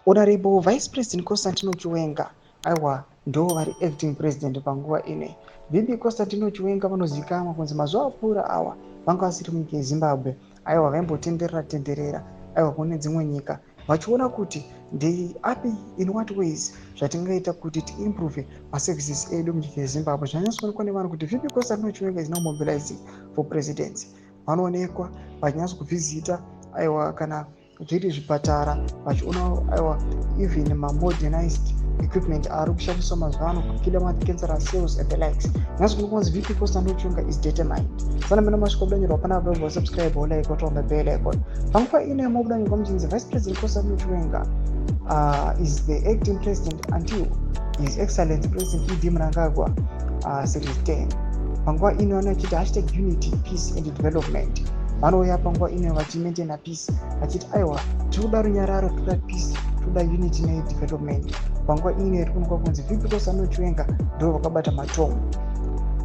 Honorable Vice President Constantino Chiwenga, aiwa, ndo vari acting president panguva ino. VP Constantino Chiwenga vanozivikanwa kunzi mazuva apfuura awa vanga vasiri munyika yeZimbabwe. Aiwa, vaimbotenderera tenderera, aiwa, kune dzimwe nyika vachiona kuti ndeapi, in what ways zvatingaita kuti tiimprove maservices edu munyika yeZimbabwe. Zvanyatsoonekwa nevanhu kuti VP Constantino Chiwenga is now mobilizing for presidency. Vanoonekwa vachinyatso kuvhizita, aiwa, kana zviri zvipatara, vachiona, aiwa, even mamodernized equipment ari kushandiswa mazuva ano kukilla macancerous cells and the likes. Nyatso kunzi VP Constantino Chiwenga is determined. Sana mena masvika kudanyorwa panapa, subscribe, like, turn on the bell icon. Panguva ino yamabudanyorwa muchinzi Vice President Constantino Chiwenga is the acting president until His Excellence President ED Mnangagwa return. Panguva ino vanochiti #UnityPeace and Development. Vanouya panguva ino vachimaintaina peace, vachiti, aiwa, tiri runyararo, toda peace, toda unity nedevelopment. Panguva ino iri kuonekwa kunzi VP Constantino Chiwenga ndo vakabata matomu.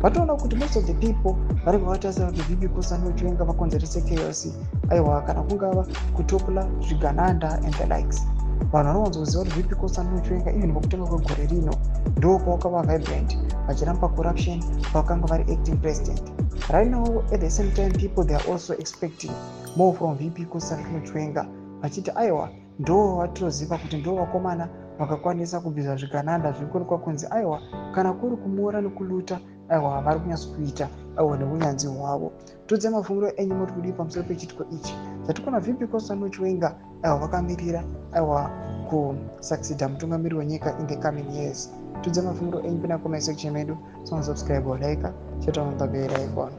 Vatoona kuti most of the people vari vavatarisa kuti VP Constantino Chiwenga vakonzerese chaos, aiwa, kana kungava kutopula zvigananda and the likes. Vanhu vanowanzoziva kuti VP Constantino Chiwenga, even pakutanga kwegore rino, ndo pavakava vibrant vachiramba corruption pavakanga vari acting president. Right now, at the same time, people, they are also expecting more from VP Constantino Chiwenga, vachiti, aiwa, ndo vatoziva kuti ndo vakomana vakakwanisa kubvisa zvigananda. Zviri kuonekwa kunzi, aiwa, kana kuri kumora nekuluta, aiwa, vari kunyatsokuita, aiwa, neunyanzvi hwavo. Tudze mafungiro enyu, muri kudii pamusoro pechitiko ichi zvatikuona VP Constantino Chiwenga, aiwa, vakamirira, aiwa, kusucceeda mutungamiri wenyika in the coming years? Tudze mafungiro enyu pina comment section medu. So subscribe, like, turn on the bell icon.